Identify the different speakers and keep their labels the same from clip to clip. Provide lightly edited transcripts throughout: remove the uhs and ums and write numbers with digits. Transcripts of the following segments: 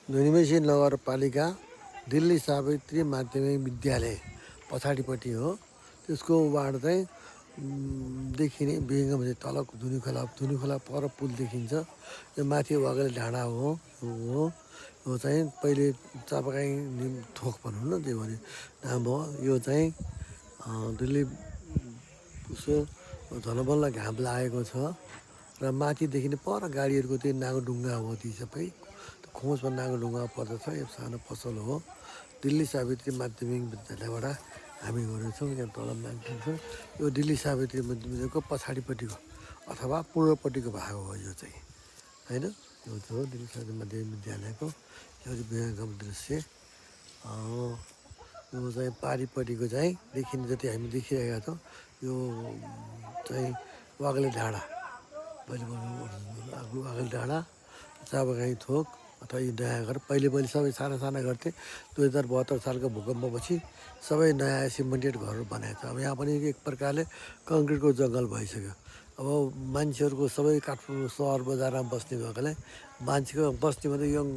Speaker 1: धुनिमेसी नगरपालिका दिल्ली सावित्री माध्यमिक विद्यालय पछाडिपट्टि हो। त्यसको वार्ड चाहिँ देखिने बिहेगम चाहिँ तल धुनी खोला पर पुल देखिन्छ। यो माथि अगाडि डाँडा हो। यो चाहिँ पहिले चापागाई थोक भनौँ न, त्यो भने नाम हो। यो चाहिँ दिल्ली उसो झलबल्ल घाम लागेको छ र माथिदेखि नै पर गाडीहरूको त्यो नागोढुङ्गा हो। ती सबै खोजमा नागोढुङ्गा पर्दछ। यो सानो पसल हो। दिल्ली सावित्री माध्यमिक विद्यालयबाट हामी गएछौँ। यहाँ तल मान्छौँ। यो दिल्ली सावित्री विद्यालयको पछाडिपट्टिको अथवा पूर्वपट्टिको भाग हो यो चाहिँ, होइन। यो हो दिल्ली सावित्री माध्यमिक विद्यालयको यो बिहेगम दृश्य। यो चाहिँ पारिपट्टिको चाहिँ देखिने जति हामी देखिरहेका छौँ। यो चाहिँ वाग्ले डाँडा, वाग्ले डाँडा, चापागाई थोक अथवा यी नयाँ घर। पहिले सबै साना साना घर थिए। 2072 सालको भूकम्पपछि सबै नयाँ सिमेन्टेड घरहरू बनाएको छ। अब यहाँ पनि एक प्रकारले कङ्क्रिटको जङ्गल भइसक्यो। अब मान्छेहरूको सबै काठमाडौँ सहर बजारमा बस्ने भएकोले मान्छेको बस्तीमा त यङ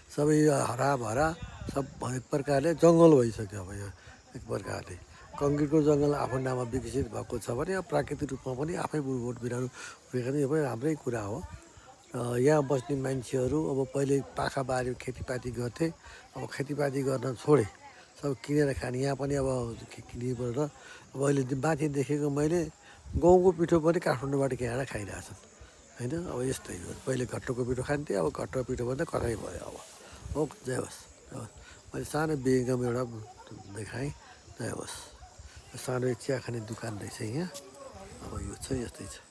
Speaker 1: सबै हराभरा सब एक प्रकारले जङ्गल भइसक्यो। अब यो एक प्रकारले कङ्क्रिटको जङ्गल आफ्नो नाममा विकसित भएको छ भने अब प्राकृतिक रूपमा पनि आफै बोट बिरालो उब्रेको यो पनि राम्रै कुरा हो। यहाँ बस्ने मान्छेहरू अब पहिले पाखा बारी खेतीपाती गर्थे। अब खेतीपाती गर्न छोडे, सब किनेर खाने। यहाँ पनि अब किनेर अब अहिले माथि देखेको मैले गहुँको पिठो पनि काठमाडौँबाट किनेर खाइरहेछन्, होइन। अब यस्तै हो। पहिले घट्टुको पिठो खान्थे, अब घट्टुको पिठो पनि कतै भयो। अब हो, जय होस्। मैले सानो बिहेगम एउटा देखाएँ। जय होस्। सानो चिया खाने दोकान रहेछ यहाँ। अब यो चाहिँ यस्तै छ।